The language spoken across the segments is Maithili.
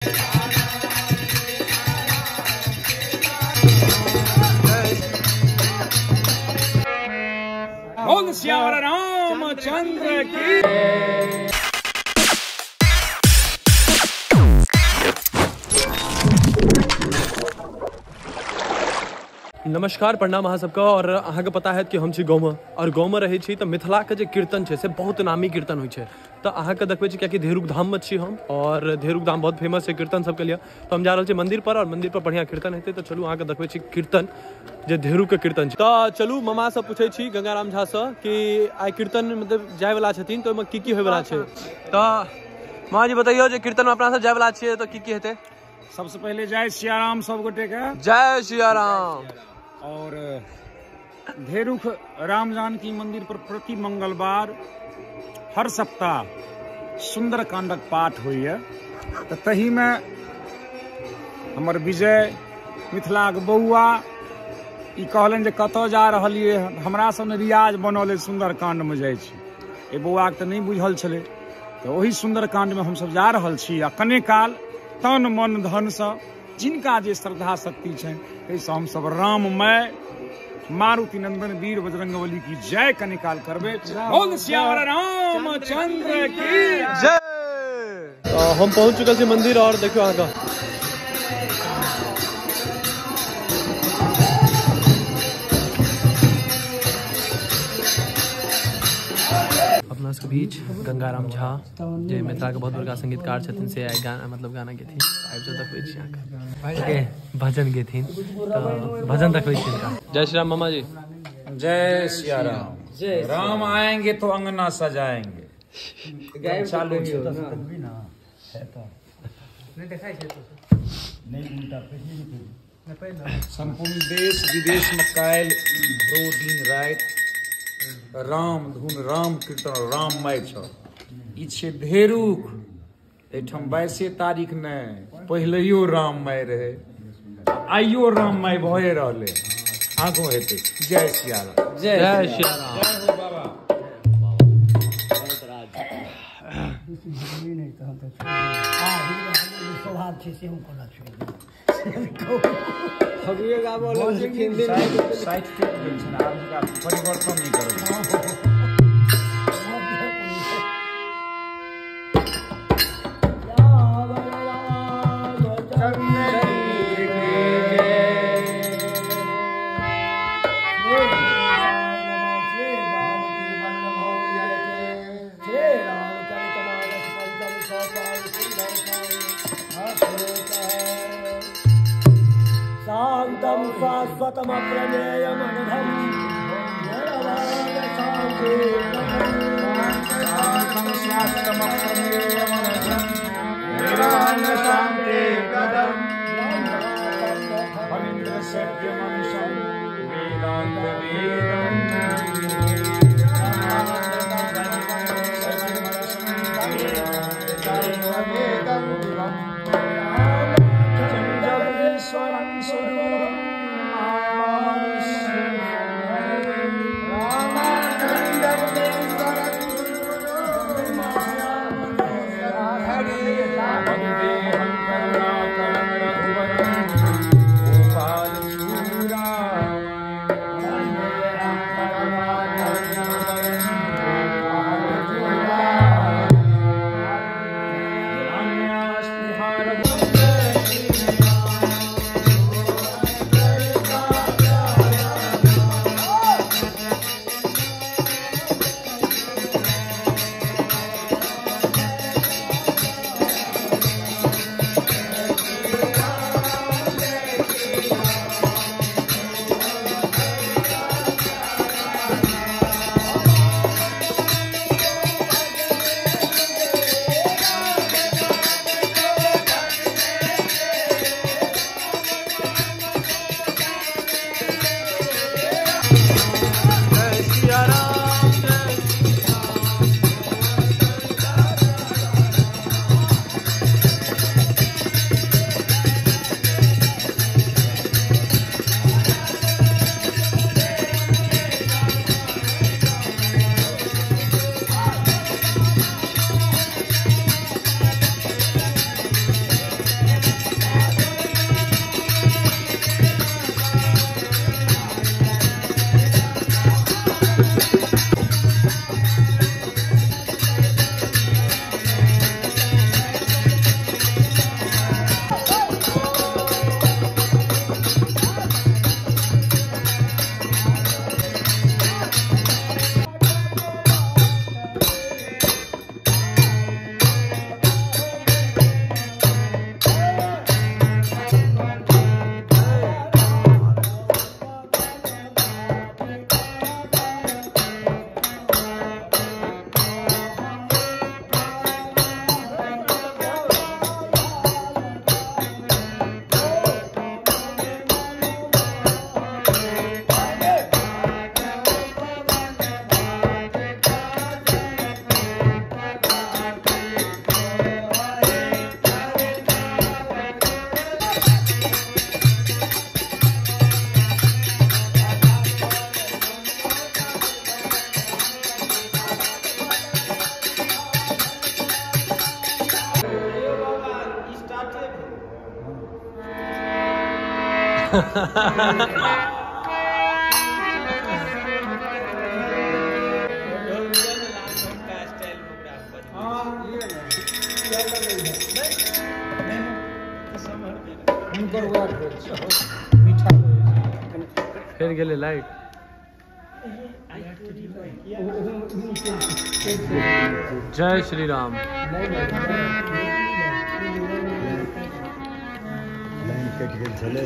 बोल सियावर रामचंद्र की। नमस्कार प्रणाम अहाँ सबके। और अहाँके पता है कि हम छी गाँवमे और गाँवमे रहै छी तऽ मिथिलाके जे कीर्तन छै से बहुत नामी कीर्तन होइ छै। तऽ अहाँके देखबै छी कियाकि धेरुक धाममे छी हम और धेरुक धाम बहुत फेमस छै कीर्तन सबके लिए। तऽ हम जा रहल छी मंदिर पर और मंदिर पर बढ़िआँ कीर्तन हेतै। तऽ चलू अहाँके देखबै छी कीर्तन जे धेरुकके कीर्तन छै। तऽ चलू मामासँ पूछै छी गंगाराम झासँ कि आइ कीर्तन मतलब जायवला छथिन तऽ ओहिमे की की होयवला छै। तऽ मामा जी बतैयौ जे कीर्तनमे अपना सब जायवला छियै तऽ की की हेतै। सबसे पहले जय सियाराम सब गोटे के। जय सियाराम। और धेरुख राम जानकी मंदिर पर प्रति मंगलवार हर सप्ताह सुंदर कांडक पाठ होइए। तऽ तही में हमर विजय मिथिलाक बौआ ई कहलनि जे कतऽ जा रहलियै, हमरा सब ने रियाज बनल सुंदर कांड में जाइ छी। ए बौआके तऽ नहि बुझल छलै, तऽ ओही सुंदर कांड में हमसब जा रहल छी। आ कने काल तन मन धनसँ जिनका जे श्रद्धा शक्ति छनि ताहिसँ हमसब राममय मारुति नंदन वीर बजरंगबली की जय कने काल करबै। बोल सियावर रामचंद्र की जय। हम पहुंच चुकल छी मंदिर और देखियौ अहाँके अपना सबके बीच गंगाराम झा जे मिथिला के बहुत बड़का संगीतकार छथिन से आइ गाना मतलब गाना गेथिन। आबि जाउ देखबै छी अहाँके भजन गेथिन तऽ भजन देखबै छी हिनका। जय श्री राम मामा जी। जय सिया राम। राम आएंगे तो अंगना सजाएंगे। चालू संपूर्ण देश विदेश में काल्हि दो दिन राति राम धुन राम कीर्तन राममय छल। ई छै धेरुख, एहिठाम 22 तारीख नहि पहिलैयो राममय रहे, आइयो राममय भए रहलै, आगो हेतै। जय सियाराम। जय सियाराम। जय हो बाबा। परिवर्तन नहीं करब। शांतम शाश्वतम अप्रमेयमनघम शांतम शाश्वतम अप्रमेयमनघम निर्वाण शांति प्रदम फणीन्द्र सत्यमनिशं वेदांत वेदं फिर गेलै लाइट। जय श्री राम। लाइन कटि गेल छलै।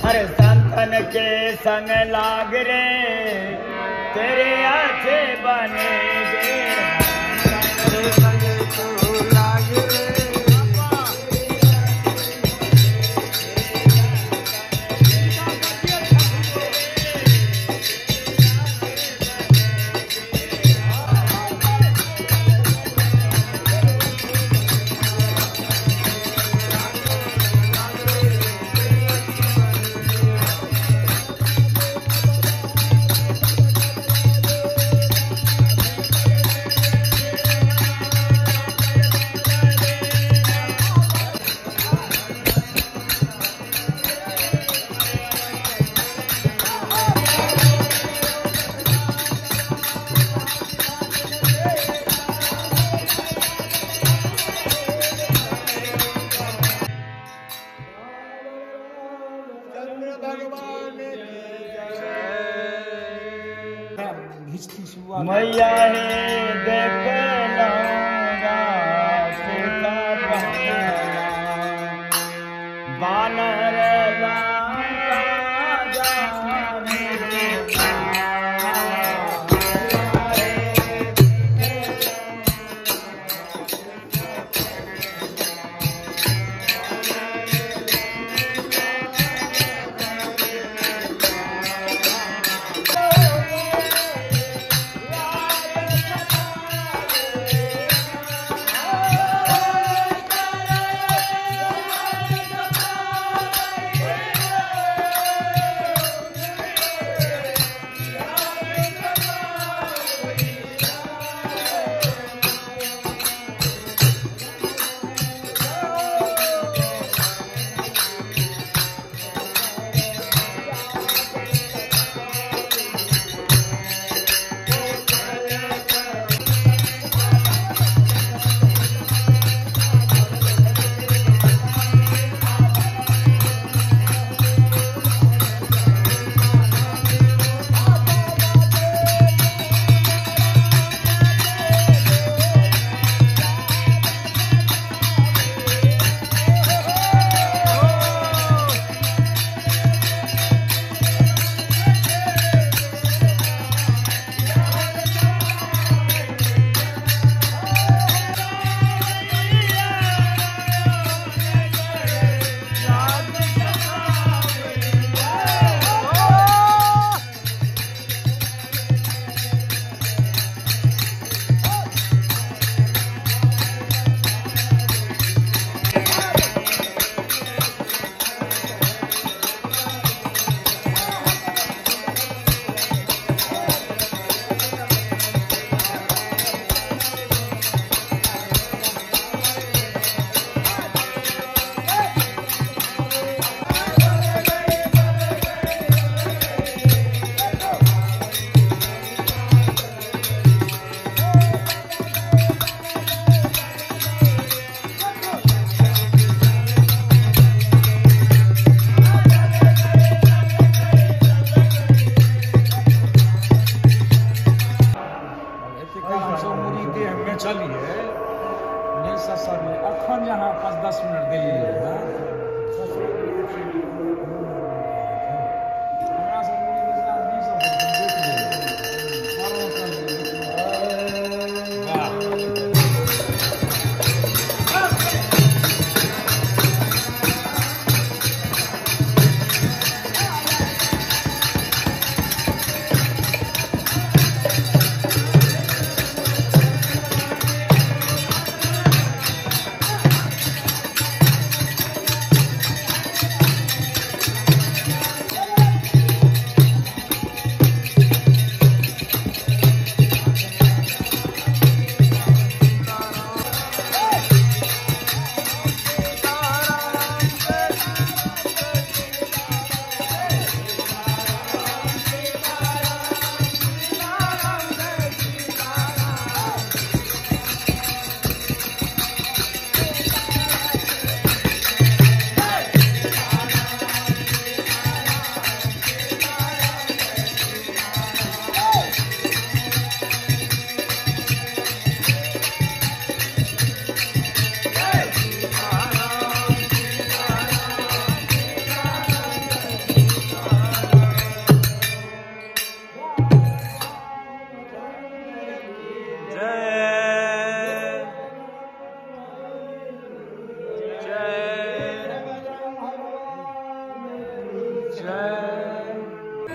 हर संतन के संग लाग रे तेरे आछे बनेगे। संग तू लाग रे मैया ने देख बानर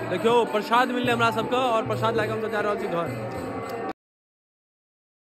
देखियो प्रसाद मिलले हमरा सबके और प्रसाद लाके हम सब जा रहल छी घर।